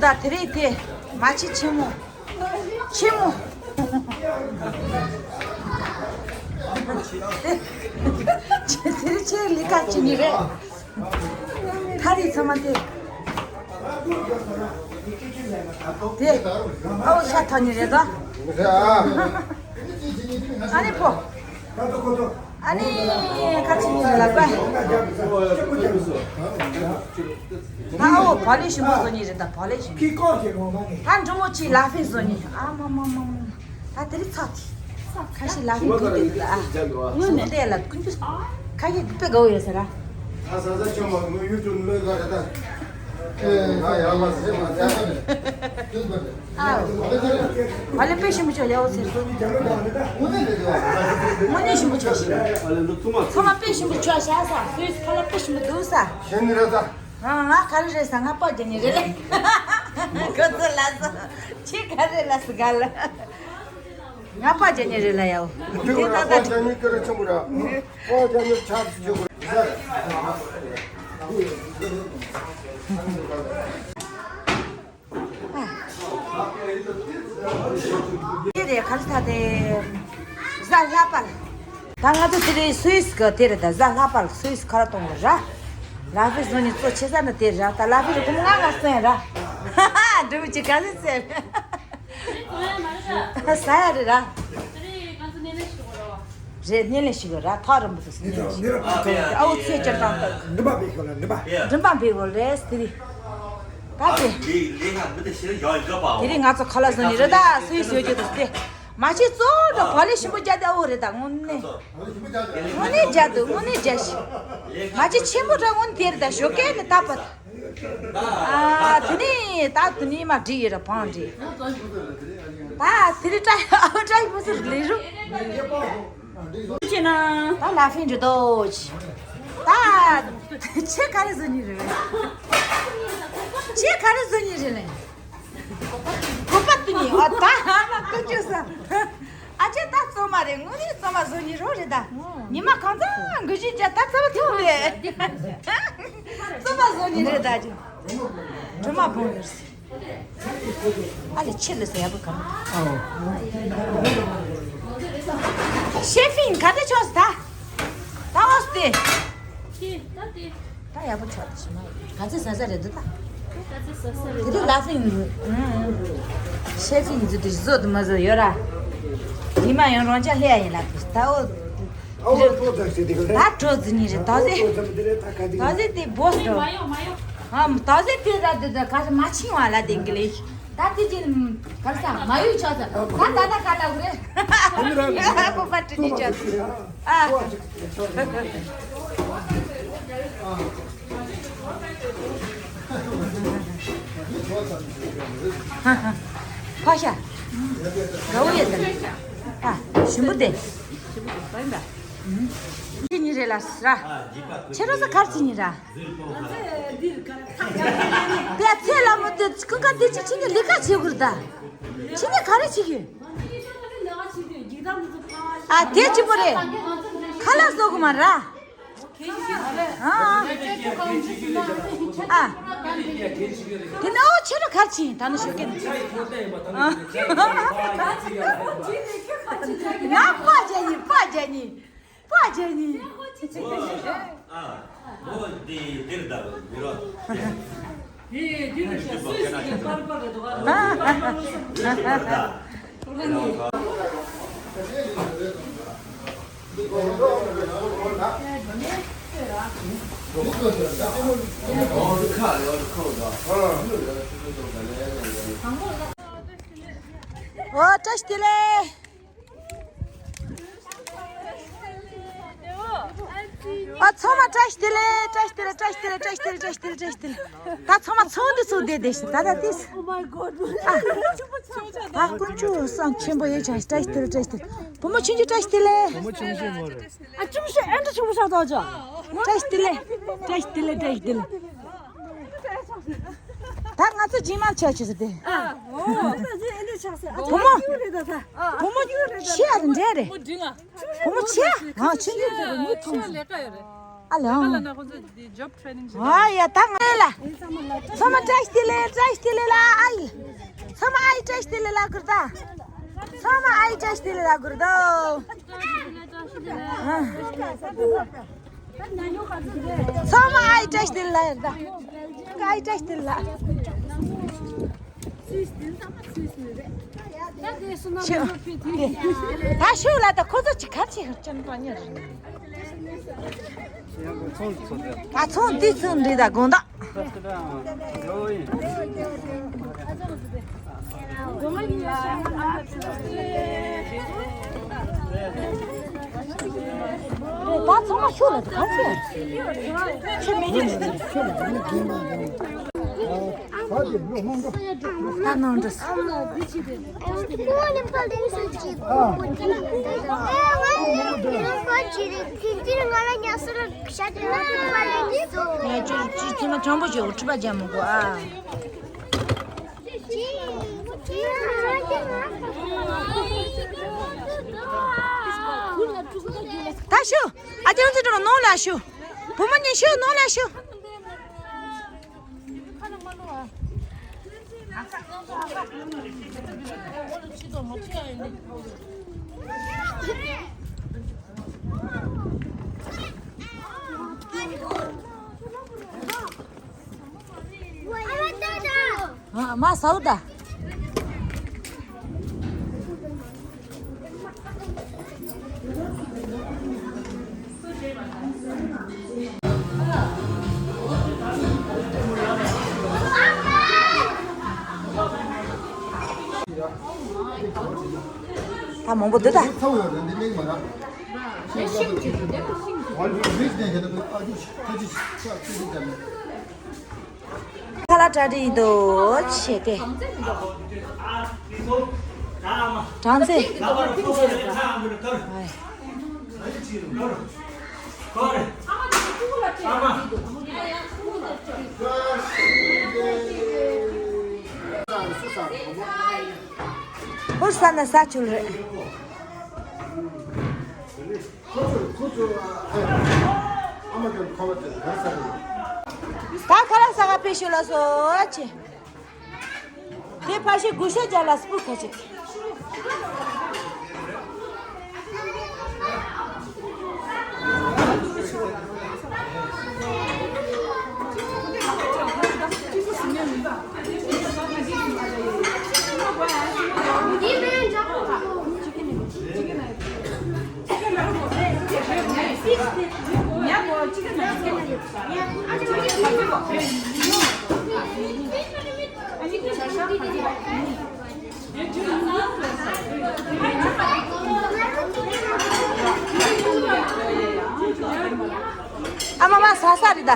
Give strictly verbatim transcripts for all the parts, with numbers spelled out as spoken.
ད་དེ་རིང་དེ་མ་ཕྱི་ཆེན་མོ། ཆེན་མོ། དེ་དེ་རིང་ཁྱེད་ལས་ཀ་བྱེད་ནི་རེད། ཐ་རི་ཚང་མ་དེ། དེ་ཨའོ་ཤ་ཐོན་ནི་རེད་དོ། ཨ་ནི་ཕོ། ཨ་ནི་ཁ་ཆེ་ནི་ལ་ཀ། ཨའོ་བག་ལེབ་ཞིམ་པོ་བཟོ་ནི་རེད་ད། བག་ལེབ་ཞིམ་པོ། ད་འབྲི་མོ་ཅིག་ལ་ཕན་བཟོ་ནི། ཨ་མ་མ་མ་མ། ད་དེ་རིང་ཚགས་ཐིག་ཁ་ཤས་ལ་ཕན་དགོས་དེ་ད། ཨ་ངོ་ནས་དེ་ལ་ཀུན་སྤྱོད་ཁ་ཤས་དགོས་པའི་དགའ་བོ་ཡོད་ཟེར་ར། ད་ས་ས་ཆོ་མ་ངོ་ཡུ་ཏུ་ལོས་ག་རེ་ད། ཨེ་ང་ཡག་པ་ཟེར་མ་ཟེར་ཨ། བག་ལེབ་དཔེ་ཞིམ་པོ་ཅོ་ཡག་པོ་ཟེར། དངོས་གནས་ཞིམ་པོ་ཅོ་ཞིག་ཚང་མ་དཔེ་ཞིམ་པོ་ཅོ་བྱ་ས། སུས་ཁ་ལ་དཔེ་ཞིམ་པོ་འདུག་ས། ཞེ་ནི་རེད་ད། ང་ང་ག་རེ་རེད་ས། ང་པ་རྒྱག་ནི་རེད་ལེ། ཁོ་ཚོ་ལ་ས་ཁྱི་ག་རེ་ལ་ས་ག་ལ། ང་པ་རྒྱག་ནི་རེད་ལ་ཡའོ། དེ་ད་ད། པ་རྒྱག་ནི་ཆགས་སུ་ཆོག་དེ་རེད་ག་རེ་ད་དེ། གཟའ་ལྷག་པར། ད་ང་ཚོ་དེ་རེད་སུད་སི་གི་དེ་རེད་ད། གཟའ་ལྷག་པར་སུད་སི་ཁ་ར་གཏོང་གི་ར། ལ་ཕི་བཟོ་ནི་གཙོ་ཆེ་ས་ནི་དེ་ར། ད་ལ་ཕི་རེད་གོ་མོ་ང་ང་སོན་ར། འགྲུབ་ཅི་ག་ཚོད་ཟེར། ས་ཡ་རེད་ར། རེད། སྣེ་ལེན་ཞིག་ཡོད་ར། ཐག་རིང་པོ་དུ་སོང་། ཨའོ་ཚེ་སྤྱིར་བཏང་དུ་མགྲིན་པ་འབེབས་དགོས་ལ་མགྲིན་པ། མགྲིན་པ་འབེབས་དགོས་རེད་དེ་རིང་། ད་དེ། དེ་རིང་ང་ཚོ་ཁ་ལག་བཟོ་ནི་རེད་ད། སུས་བཟོས་རྒྱུ་དུ་དེ། མ་ཕྱི་གཙོ་བོ་འགྲོ་བག་ལེབ་ཞིམ་པོ་རྒྱག་དེ་ཨའོ་རེད་ད། དངོས་གནས། དངོས་གནས་རྒྱག་འདུག་དངོས་གནས་རྒྱག་ཤི། མ་ཕྱི་ཆེན་པོ་འདྲ་དངོས་གནས་དེ་རེད་ད། ཞོགས་ཀས་ནི་ད་པ། ཨ་དེ་ནི་ད་དེ་ནི་མ་བྲིས་ཡོད་ར་བང་བྲིས། ད་དེ་ནི་བཀྲ་ཨ་བཀྲ་ཡི་མི་ཚོ་ལས་རུ། ཅི་ན། ད་ལ་ཕན་འགྲོ་དོ་ཅི། ད། ཆེ་ག་རེ་བཟོ་ནི་རེད། ཆེ་ག་རེ་བཟོ་ནི་རེད་ལེ། གོ་པ་དུ་ནི་ཨ་ད་ཧ་མ་ཀུ་ཅུ་ས། ཨ་ཅེ་ད་བཙོ་མ་རེད། དངོས་གནས་བཙོ་མ་བཟོ་ནི་རོ་རེད་ད། ཉི་མ་གང་ཚ་འགུལ་ཞིག་བྱ་ད་ཚ་བ་ཐུག་རེད། བཙོ་མ་བཟོ་ནི་རེད་ད་ཅི། གྲིབ་མ་བོང་ཡོད་སྲིད། ཨ་ལེ་ཆེ་ལེ་ཟེར་ཡག་པོ་ག་མ། ཤེ་ཕིང་ག་འདྲ་ཆོག་ཟེར་ད། ད་འོ་སྟེ། ད་ཡག་པོ་ཆོག་ཞིག་མ་ག་ཚོད་ཟ་ས་རེད་འདུག་ད། དེ་རིང་ལ་ཕིང་། ཤེ་ཕིང་ཟེར་དུ་བཟོ་དུ་མ་བཟོ་ཡོད་ར། ཉི་མ་ཡང་རང་ཅག་ལྷས་ཡིན་ལ་ད་འོ། ཨོ་ཏོ་ཏ་ཞེ་དེ་ག་ད་གྲོ་ཟི་ནི་རེད་ད་ཟེ། ད་ཟེ་དེ་བོ་ཏོ། ཨམ་ད་ཟེ་དེ་ར་དེ་ད་ག་ས་མ་ཆིང་བ་ལ་དེ་གི་ལེ། ད་དེ་ཅི་ག་ས་མ་ཡུ་ཆོ་ས་ད་ད་ད་ག་ལ་གུ་རེ། ཨ་པོ་པ་ཏི་ནི་ཆོ་ས་ཨ། ཕ་ཤ། ག་བོ་ཡེ་ད། ཨ་ཞིམ་པོ་དེ། ཁྱེད་གཉིས་རེད་ལ་ས། ཁྱེད་རང་ས་གར་ཁྱེད་གཉིས་ར། དེ་ཚེ་ལ་མོ་དེ་ཀུན་དགའ་དེ་ཅི་ཁྱེད་གཉིས་ལས་ཀ་བྱེད་དགོས་ར་ད། ཁྱེད་གཉིས་ག་རེ་བྱེད་ཀྱི། ཨ་དེ་གཅིག་པོ་རེད། ཁ་ལག་བཟོ་གི་མ་ར། ཨ། ཨ། དེ་ནི་ཨོ་ཁྱེད་རང་གར་ཕྱིན་ད་ནི་ཞོགས་ཀས་ནི། ཨ། ང་པ་རྒྱ་ཡིན་པ་རྒྱ་ཡིན། པ་རྒྱ་ཡིན། ཨ། ཨོ་འདི་འདིར་ད་མི་རོ། ཧེ་འདི་ནི་ཤ་སུས་སུ་གི་པར་པར་རེད་དོ་ག་རེད། ཨོ་བཀྲ་ཤིས་བདེ་ལེགས། ཨ་ཚང་མ་བཀྲ་ཤིས་བདེ་ལེགས། བཀྲ་ཤིས་བདེ་ལེགས། བཀྲ་ཤིས་བདེ་ལེགས། བཀྲ་ཤིས་བདེ་ལེགས། བཀྲ་ཤིས་བདེ་ལེགས། བཀྲ་ཤིས་བདེ་ལེགས། ད་ཚང་མ་ཚོང་འདི་ཚོ་བསྡད་བསྡད་ཤིག་ད་ད་ཏིས། Oh my god. ཨ་དཀོན་མཆོག་བསམ་ཆེན་པོ་ཡོད་ཀྱང་བཀྲ་ཤིས་བདེ་ལེགས། བཀྲ་ཤིས་བདེ་ལེགས། བུ་མོ་ཆུང་ཆུང་བཀྲ་ཤིས་བདེ་ལེགས། བུ་མོ་ཆུང་ཆུང་མོ་རེད། ཨ་ཅུང་ཞིག་ཨེ་འདྲ་ཆུང་ཆུང་ཆགས་ཐག་ཆོད། བཀྲ་ཤིས་བདེ་ལེགས། བཀྲ་ཤིས་བདེ་ལེགས། བཀྲ་ཤིས་བདེ་ལེགས། ད་ང་ཚོ་རྗེས་མ་ཆ་ཆེ་ཟེར་ཏེ། ཨ། ཨོ། ད་ཅི་ཨེ་འདྲ་ཆགས་ཟེར། ཨ་བུ་མོ། ཅི་ཡོད་རེད་ད་ད། བུ་མོ་ཅི་ཡོད་རེད་ད། ཆེ་ཨ་རེད་འདྲ་རེད། བུ་མོ་འགྲིག་ང་། བུ་མོ་ཆེ། ཨ་ཆུང་ཆུང་ཆེ་རེད་མི་ཐུང་། ཆེ་ལས་ཀ་ཡོད་རེད། ཨ་ལེ། ཨ་ལ་ན་ཁོ་ཚོ་འདི་ཇོབ་ཊེ་རེ་ནིང་ཞིག་ཨ་ཡ་ད་ང་ལ། ཚང་མ་བཀྲ་ཤིས་བདེ་ལེགས། བཀྲ་ཤིས་བདེ་ལེགས་ལ་ཨ་ཡི། ཚང་མ་ཨ་ཡི་བཀྲ་ཤིས་བདེ་ལེགས་ལ་ཀུར་ད། ཚང་མ་ཨ་ཡི་བཀྲ་ཤིས་བདེ་ལེགས་ལ་ཀུར་ད། ཚང་མ་ཨ་ཡི་བཀྲ་ཤིས་བདེ་ལེགས་ལ་ཡར་ད། ཨ་ཡི་བཀྲ་ཤིས་བདེ་ལེགས་ལ། ད་ཤུགས་ལ་ད་ཁོ་ཚོ་ཅི་ག་ཅི་ཅན་པ་ཉེ་རེད། ད་ཚོང་འདི་ཚོང་འདི་ད་དགོང་དག་ད་ཚང་མ་ཤུགས་ལ་ད་ག་ཚོད་ཆེ་མི་འདུག་ད་ནང་འགྲོ་སོང་། ངས་ཅི་ཅི་ཚོད་མ་གྲང་པོ་བྱོས་འཁྲུལ་པ་རྒྱག་མི་དགོས་ཨ། ད་ཤོག་ཨ་ཅག་ཚོ་ནང་ལ་ཤོག་བུ་མོ་གཉིས་ཤོག་ནང་ལ་ཤོག་ཨ་མ་ཟའོ་ད། ད་མང་པོ་འདུག་ད། ཁ་ལག་གྲ་སྒྲིག་ཡིན་འདུག་བྱས་ཏེ། གྲང་ཚེ། ཧུར་ས་ན་ས་ཆུལ་རེད། ཁོ་ཚོ་ཁོ་ཚོ་ཨ་ཨ་མ་ཀྱང་ཁོ་བ་དེ་ག་ས་རེད། ད་ཁ་ལག་ཟ་ག་ཕེབས་ཤོག་ལགས་སོ་ཆེ། དེ་ཕ་ཤི་གུ་ཤ་རྒྱ་ལ་སྤུ་ཁ་ཅིག་ཨ་མ་མ་ཟ་ས་རེད་ད།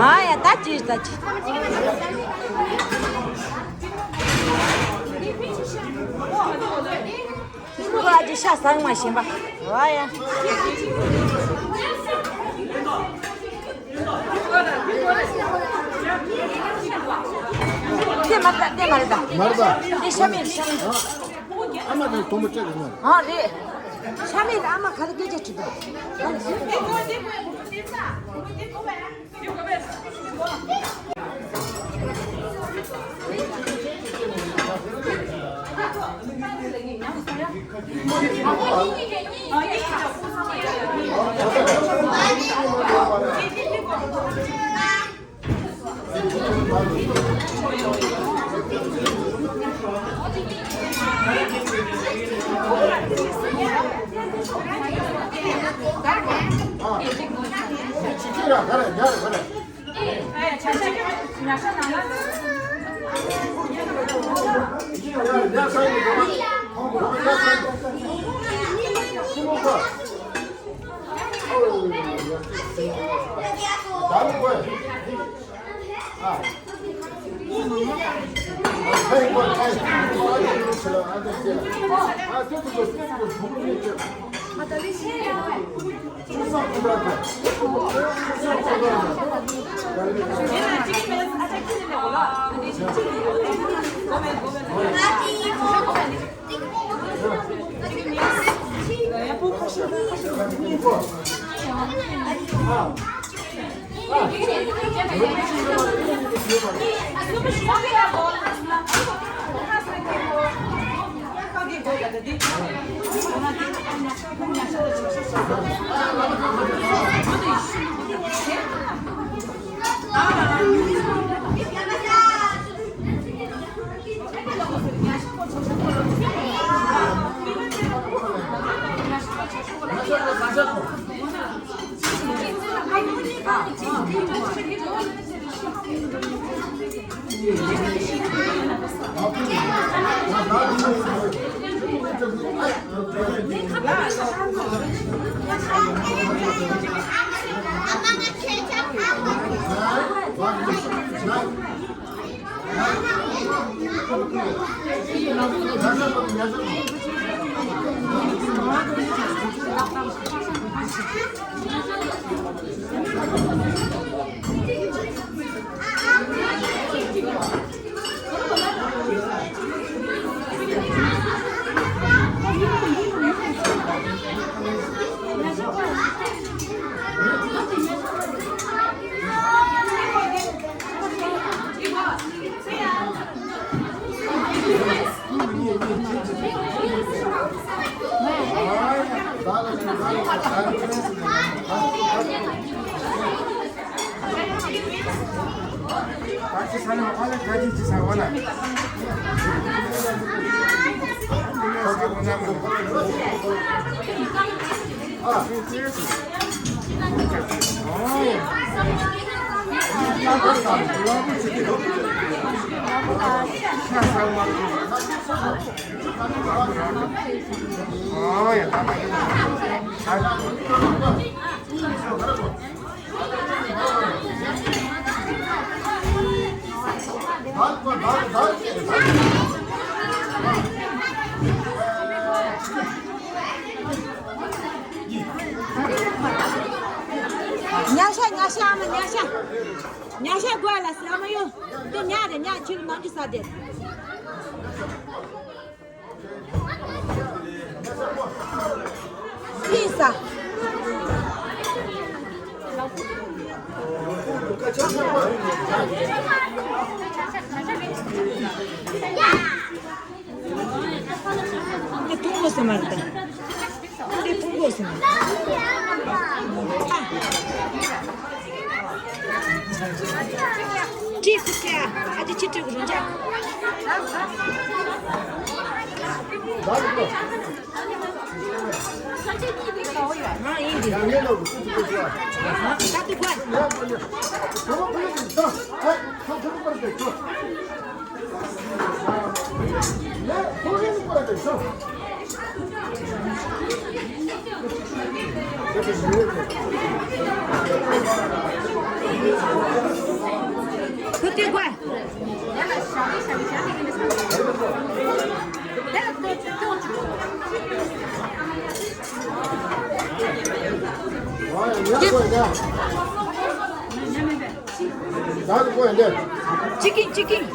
ཨ་ཡ་ད་ཅི་ད་ཅི། ཁོ་ཨ་ཅེ་ཤ་ཟ་མ་ཤེས་པ། ཨ་ཡ། དེ་མ་རེད་ད། དེ་མ་རེད་ད། མ་རེད་ད། དེ་ཤ་མེད་ཤ་མེད། ཨ་མ་དང་དོ་མོ་བཅད་དགོས་མ་རེད། ཨ་རེད། ཤ་མེད་ཨ་མ་ག་རེ་སྐད་ཆ་དྲིས་པ། ཉ་ཤ་ཉ་ཤ་ཨ་མ་ཉ་ཤ། ཉ་ཤ་དགོས་ལ་ཟ་མ་ཡོང་། དེ་ཉ་རེད། ཉ་ཁྱེད་ནང་གི་ཟ་དེ། ཕི་ས། འདི་ཕུང་པོ་ཟེར་མ་རེད་ད། འདི་ཕུང་པོ་ཟེར་མ་རེད། ཅི་ཟེར་ཨ་ཅེ་ཅི་སྤྲད་གི་རུང་ཅག་ང་ཡིན་འདི། ད་དུ་གོ། ཁུ་ཏི་གོ། ཅི་ཀིན་ཅི་ཀིན།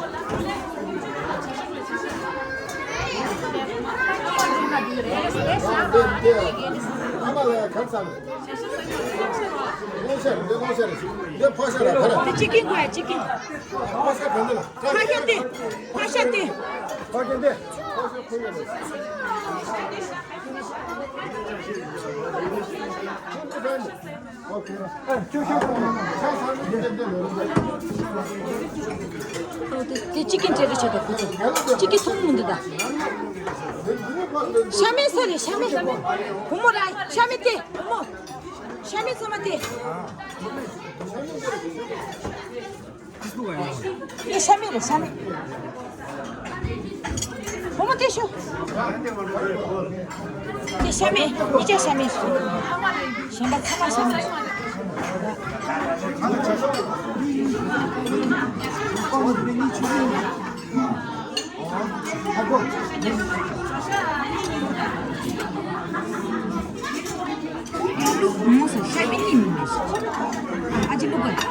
ཅི་ཀིན་གོ་ཡ་ཅི་ཀིན། ཕ་ཤ་ཏེ། ཕ་ཤ་ཏེ། དེ་ཅི་ཀིན་ཏྲེ་རེ་ཆེ་དོ་ཁོ་ཚོ། ཅི་ཀིན་ཐུང་མི་འདུག་ད། ཤ་མེད་ས་རེད་ཤ་མེད། བུ་མོ་ར་ཤ་མེད་ཏེ་བུ་མོ། ཤ་མེད་ཚང་མ་ཏེ། དེ་ཤ་མེད་རེད་ཤ་མེད། བུ་མོ་དེ་ཤོ། དེ་ཤ་མེད་གཉིས་ཆ་ཤ་མེད་སོང་། གཞན་པ་ཚང་མ་ཤ་མེད་སོང་། ལུག་མོ་ས་ཤ་བི་ནི་མི་མེད། ཨ་ཅི་ལུག་ག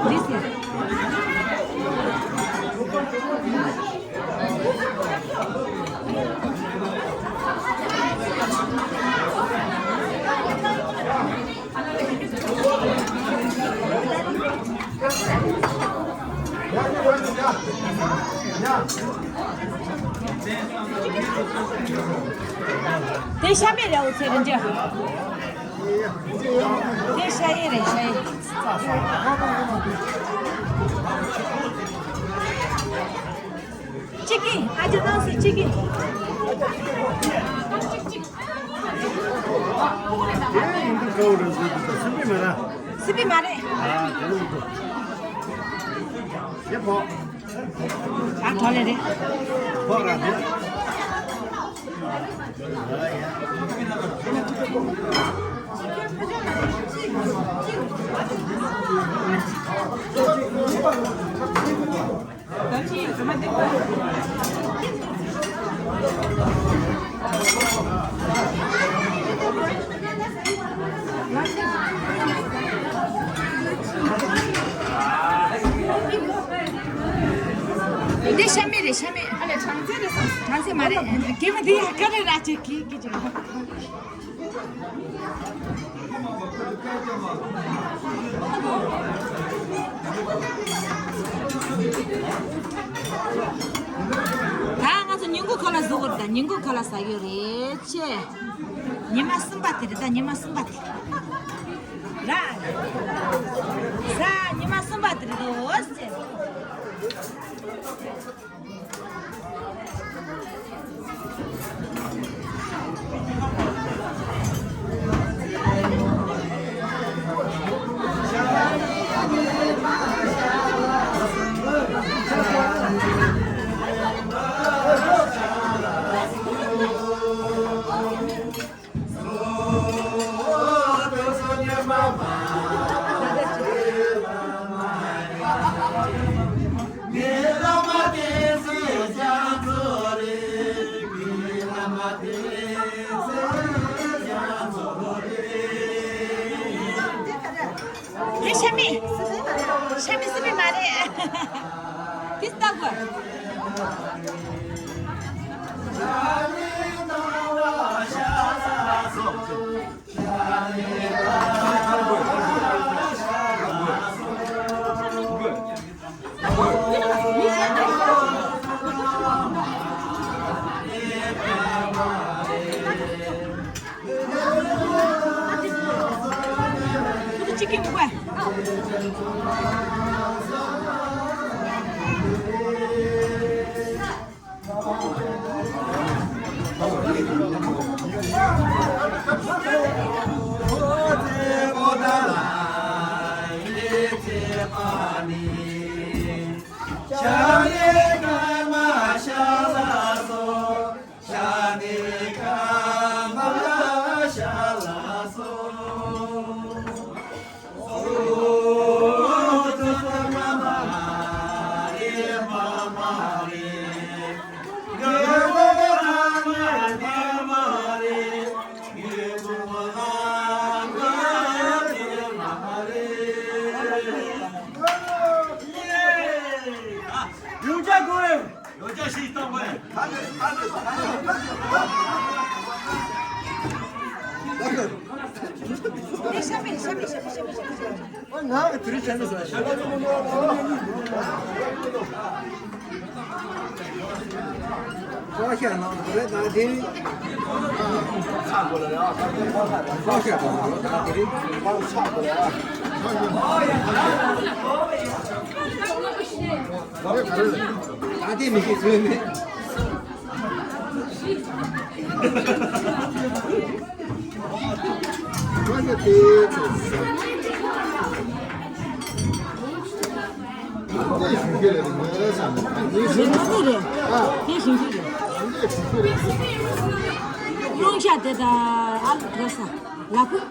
This is དེ་ཤ་མེད་རེད། འོ་ཚེ་རིན་འཇགས། དེ་ཤ་ཡེ་རེད། ཤ་ཡེ། གཅིག་གིས་ཨ་ཅག་ནང་སྲིད་གཅིག་གིས། སྲིད་པའི་མ་རེད། ཨ་གྲོ་ལེ་རེད། འདི་ཤ་མེད་རེད། ཤ་མེད། ཨ་ལས་གྲང་ཚལ་རེད་བསམ། གྲང་ཚལ་མ་རེད། སྐྱེས་མ་འདི་ཡ་ཀ་རེ་ར་ཅིག་གི་གི་ཅིག་ད་ང་ཚོ་ཉིན་གུང་ཁ་ལག་བཟོ་དགོས་རེད། ད་ཉིན་གུང་ཁ་ལག་ཟ་གི་རེད་ཅེ། ཉི་མ་གསུམ་པ་དེ་རེད། ད་ཉི་མ་གསུམ་པ་དེ་ར། ཟ་ཉི་མ་གསུམ་པ་དེ་རེད་འོ་ཅེ། དེ་ཤ་མེད། ཤ་མེད་སྲིད་པའི་མ་རེད། དེ་ལྟ་དགོས། ཡོང་ཆ་དགོས། ཡོང་ཆ་ཞིག་གཏོང་དགོས། ཨ། ང་གི་དེ་རིང་བྱས་ན་ཟ་ཤེས། ཀོ་ཤ་ནང་དུ་རེད་ད་དེ་རིང་། ཀོ་ཤ་དང་ད་དེ་རིང་། ད་དེ་མི་ཤེས་ཚོད་མེད། ང་གི་དེ་ཚོ་ཟ། དེ་ཞིང་ཁྱི་རེད། ང་རང་ས་ནས་དེ་ཞིང་ཁྱི་རེད། ཨ། དེ་ཞིང་ཁྱི་རེད། རླུང་ཤ་དེ་དང་ཨ་ལུ་དེ་ས་ལ་ཕུག་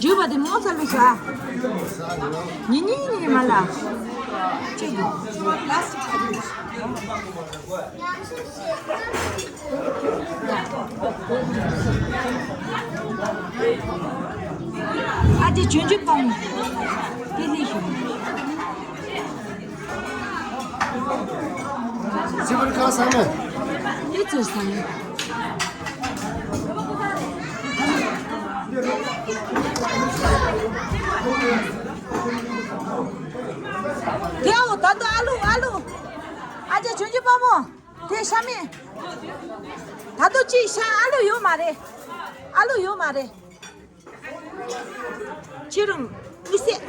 འཇུས་པ་དེ་མོ་ཚ་ལུ་ས། ཉི་ཉི་ཉི་མ་ལ། ཅེ་གི། ཨ་ཅེ་ཆུང་ཆུང་པང་། དེ་ལས་ཞུ། སི་པར་ཁ་ས་མེ། དེ་ཚོ་ས་མེ། དེའོ་ད་དུང་ཨ་ལུ་ཨ་ལུ། ཨ་ཅེ་ཆུང་ཆུང་པ་མོ། དེ་ཤ་མེད། ད་དུང་ཅིག་ཤ་ཨ་ལུ་ཡོད་མ་རེད། ཨ་ལུ་ཡོད་མ་རེད། ཁྱེད་རང་མི་སྲེད།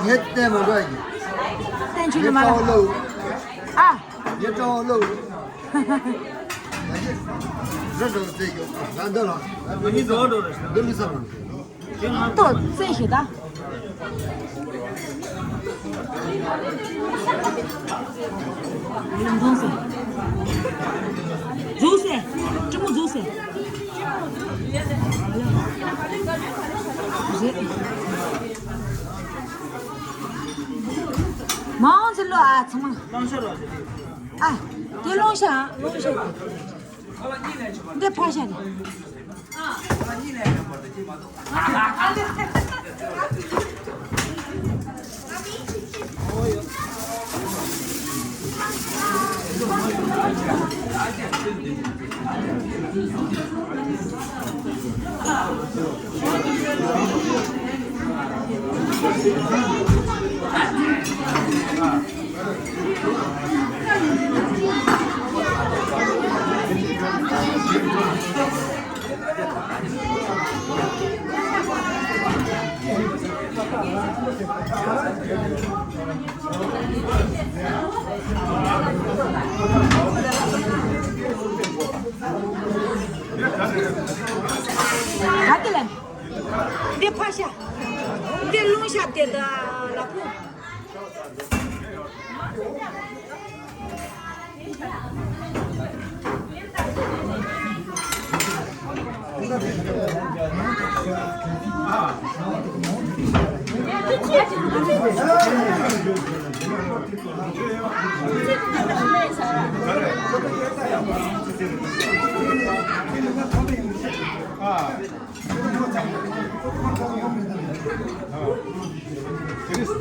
ངས་བལྟས་མ་འགྲོ་ཡིན། བསྟན་ཆོས་ཀྱི་མ་ལ། ཨ། ངས་སྤྲང་བོ་ལོ། རི་འགྲོ་རྩེ་ཡོད་ང་འདི་ལ། འདི་མི་ས་མ། ཏོ་བཙན་ཞིག་ད། ལུང་ཐང་སོ། རྫུགས་སེ། སྤྲིན་མོ་རྫུགས་སེ། རེད། མང་ཚེ་ལོ་ཨ་ཚང་མ། ཨ། དེ་ལོང་ཤ་ལོང་ཤ། འདི་ཕ་ཤ་རེད། ག་དེ་ལ། འདི་ཕ་ཤ། འདི་རླུང་ཤ་དེ་ད་ལ་ཕུག་དེ་རིང་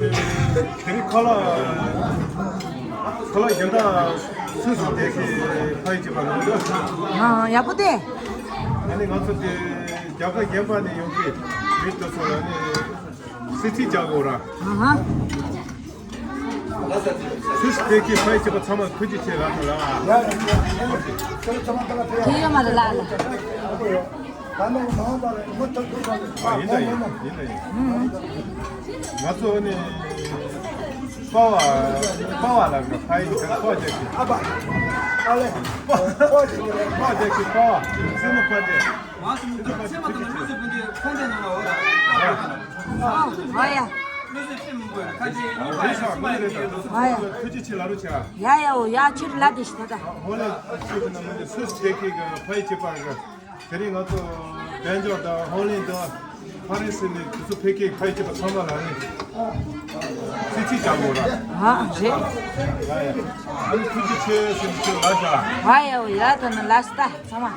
དེ་རིང་ཁ་ལག་ཁ་ལག་གཞན་དག་སུས་སུ་དེ་གི་ཕ་ཡི་བྱེད་པ་ནང་དུ། ཨ། ཡག་པོ་དེ། ཨ་ནི་ང་ཚོ་དེ་རྒྱ་གར་གཞན་པ་ནས་ཡོང་གི་མི་དེ་ཚོ་ལ་ནི་སི་ཚིག་རྒྱག་དགོས་ར། ཨ་ཧ། སུས་སུ་དེ་གི་ཕ་ཡི་བྱེད་པ་ཚང་མ་ཐུགས་རྗེ་ཆེ་ལགས་ལ། དེ་ཡོད་མ་རེད་ལགས་ལ། ཡིན་ད་ཡིན་ཡིན་ད་ཡིན། ང་ཚོ་ནི་པ་བ་པ་བ་ལ་ཕ་ཡི་ཕ་རྒྱག་གི། ཨ་པ། ཨ་ལེ། པ་རྒྱག་གི། པ་བ། སེམས་པ་རྒྱག། ང་ཚོ་མི་ཚེ་མ་དང་ལུས་སེམས་ཀུན་གྱི་ཁོང་ཁྲོ་ནང་ལ་འོ་ར། ཨ་ཡ། ལུས་སེམས་སྤེལ་མི་དགོས་ར། ཁ་ཅིག་ཡིན་པ་ཡིན་སུ་མ་ཡིན་ཡིན་འགྲོ་སོ། ཨ་ཡ། ཐུགས་རྗེ་ཆེ་ལ་རུ་ཆ། ཡ་ཡ། འོ་ཡ། ཁྱོད་ལ་དེ་ཞིག་ད་ད། ཧོ་ལེ། ཁྱོད་ཀྱི་ནང་མི་འདི་སུས་དེ་གི་གི་ཕ་ཡི་བྱེད་པ་གི། དེ་རིང་ང་ཚོ་བན་ཇོག་དང་ཧོ་ལེན་དང་ཕ་རན་སི་ནས་དེ་ཚོ་ཕ་གིའི་ཕ་ཡི་བྱེད་པ་ཚང་མ་ལ་ནི་སི་ཚིག་རྒྱག་དགོས་ར། ཨ་རེད། ཡ་ཡ། ཨ་ནི་ཐུགས་རྗེ་ཆེ་ཟེར་ནས་ཁྱོད་ལ་བྱ། ཨ་ཡ། འོ་ཡ། ད་ནི་ལ་སི་ད་ཚང་མ།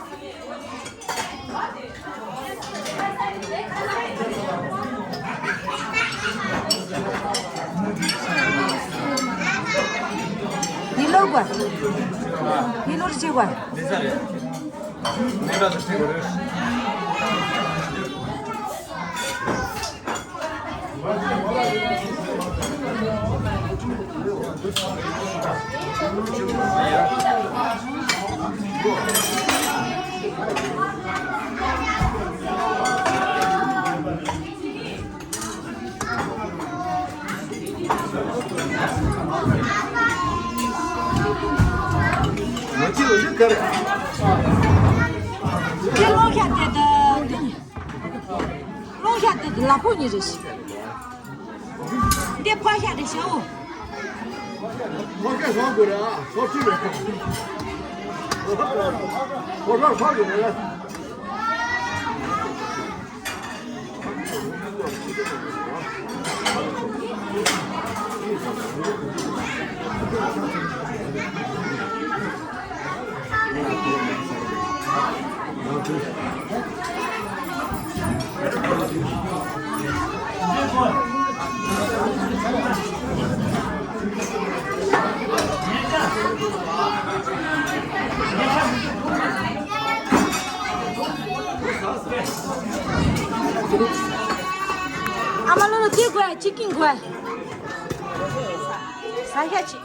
ཡིན་ལོར་བ། ཡིན་ལོར་བྱེད་བ། དེ་ལོ་ཁ་དེ་ད། ལོ་ཤ་དེ་ལ་ཕོ་ཉིད་རེད་ཤི། འདི་ཕ་ཤ་རེད་ཤ་འོ། ཕ་ཤ་ཟ་དགོས་རེད་ཨ། ཟ་ཁྲིད་རེད། ཕ་ཤ་ཟ་དགོས་རེད། ཨ་མ་ལོ་ལོ་དེ་དགོས། ཅི་ཀིང་དགོས། ས་ཡ་ཅི།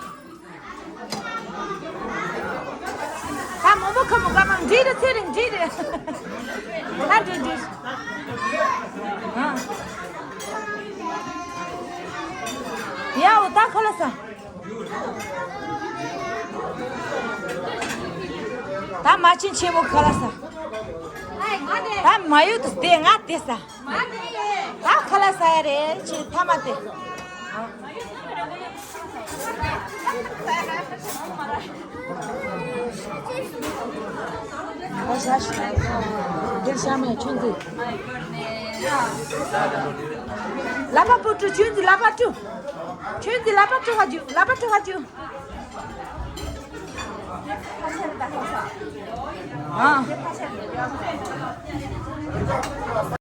ད་མོ་མོ་ཁ་མོ་ཁ་མ་འདྲི་རེ་ཚེ་རིང་འདྲི་རེ། ད་འདྲི་འདྲི། ཨ། ཡ་འོ་ད་ཁ་ལ་ས། ད་མ་ཆེན་ཆེན་མོ་ཁ་ལ་ས། ད་མ་ཡོད་དུ་དེ་ང་དེ་ས། ད་ཁ་ལ་ས་ཡ་རེད་ཅི་ཐ་མ་དེ། ཨ་ཤ་ཤ། འདིར་ཤ་མེད་ཆུན་ཙི། ལ་པ་པུ་ཀྲུ་ཆུན་ཙི་ལ་པ་ཀྲུ། ཆུན་ཙི་ལ་པ་ཀྲུ་ཧ་ཇུ། ལ་པ་ཀྲུ་ཧ་ཇུ། ཨ།